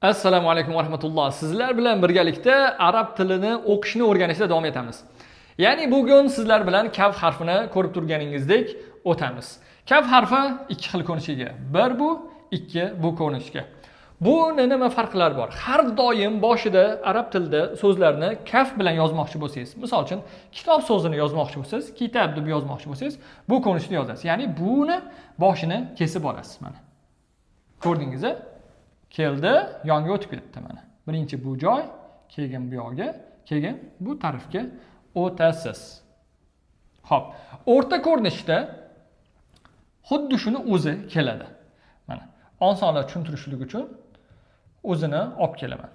Assalomu alaykum va rahmatulloh. Sizlar bilan birgalikda arab tilini o'qishni o'rganishda davom etamiz. Ya'ni bugun sizlar bilan kaf harfini ko'rib turganingizdek o'tamiz. Kaf harfi ikki xil ko'rinishga ega. Bir bu, ikki bu ko'rinishga. Buni nima farqlari bor? Har doim boshida arab tilida so'zlarni kaf bilan yozmoqchi bo'lsangiz, misol uchun kitob so'zini yozmoqchi bo'lsangiz, kitab deb yozmoqchi bo'lsangiz, bu ko'rinishni yozasiz. Ya'ni buni boshini kesib olasiz mana. Ko'rdingiz-a? Keldi, yonga o'tib ketdi mana. Birinchi bu joy, keyin bu yoqga, keyin bu tarafga o'tasiz. Xo'p, o'rta ko'rinishda xuddi shuni o'zi keladi. Mana, osonroq tushuntirishlik uchun o'zini olib kelaman.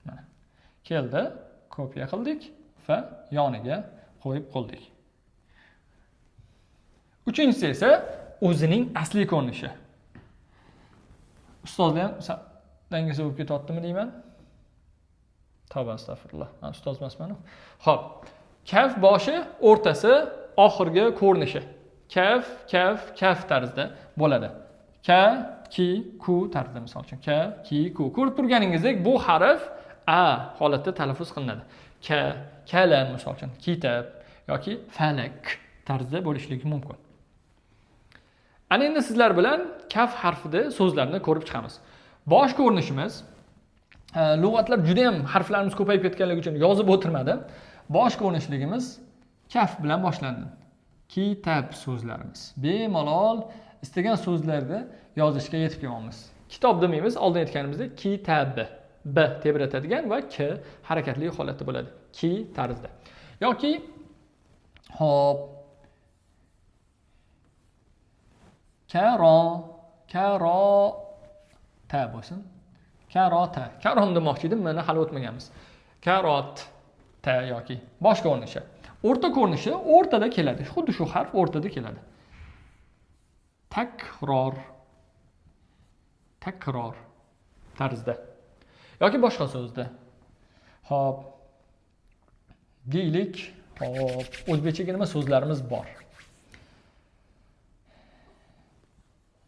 Mana. Keldi, kopiya qildik va yoniga qo'yib qo'ydik. Uchinchisi esa o'zining asli ko'rinishi. Ustozlar ham dangasa bo'lib ketyaptimi deyman. Tavba astag'firulloh. Men ustoz emasman. Xo'p, kaf boshi, o'rtasi, oxirgi ko'rinishi. Kaf, kaf, kaf tarzida bo'ladi. Ka, ki, ku tarzida misol uchun. Ka, ki, ku. Ko'rib turganingizdek bu harf a holatda talaffuz qilinadi. Ka, kalam misol uchun, kitab yoki falak tarzida bo'lishligi mumkin. Ana endi sizlar bilan kaf harfida so'zlarni ko'rib chiqamiz. Bosh ko'rinishimiz, lug'atlar juda ham harflarimiz ko'payib ketganligi uchun yozib o'tirmadim. Bosh ko'rinishligimiz kaf bilan boshlandi. Kitab so'zlarimiz. Bemalol istagan so'zlarni yozishga yetib kelamiz. Kitob demaymiz, oldin aytganimizdek kitab, b tebratadigan va k harakatli holatda bo'ladi. Ki tarzida. Yoki hop karo, karo ta bo'lsin. Karota. Karom demoqchi edim, mana hali o'tmaganmiz. Karot ta yoki bosh ko'rinishi. O'rta ko'rinishi o'rtada keladi. Xuddi shu harf o'rtada keladi. Takror. Takror tarzda. Yoki boshqa so'zda. Xo'p. Deylik, xo'p, o'zbekchaga nima so'zlarimiz bor?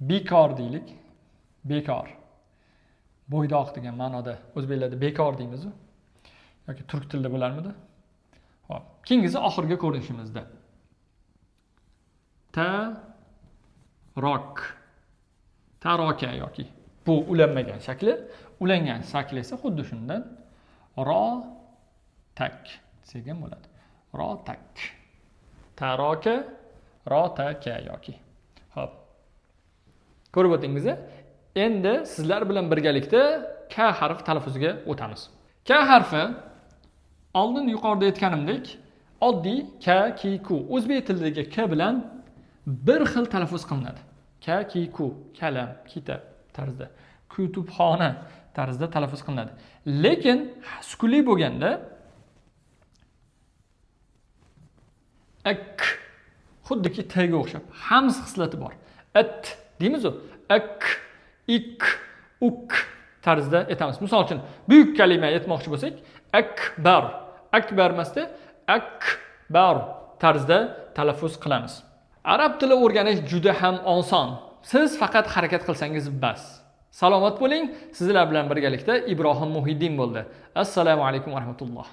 Bekor deylik. Bekor. Bo'ydoq degan ma'noda o'zbeklarda bekor deymiz-ku. Yoki turk tilida bo'larmidi? Xo'p, keyingisi oxirgi ko'rinishimizda. Tarok. Taroka yoki bu ulanmagan shakli, ulangan shakli esa xuddi shundan ro tak desak ham bo'ladi. Ro tak. Taroka, ro taka yoki. Xo'p. Ko'rib o'tdingiz? Endi sizlar bilan birgalikda k harfi talaffuziga o'tamiz. K harfi oldin yuqorida aytganimdek oddiy k, ki, ku o'zbek tilidagi k bilan bir xil talaffuz qilinadi. K, ki, ku, kalam, kitob tarzida, kutubxona tarzida talaffuz qilinadi. Lekin sukunli bo'lganda ak xuddiki t ga o'xshab hams xislati bor. At deymiz-ku. Ak, ik, uk tarzida aytamiz. Misol uchun buyuk kalima aytmoqchi bo'lsak, akbar, akbar emasda akbar tarzida talaffuz qilamiz. Arab tili o'rganish juda ham oson. Siz faqat harakat qilsangiz bas. Salomat bo'ling. Sizlar bilan birgalikda Ibrohim Muhiddin bo'ldi. Assalomu alaykum va rahmatulloh.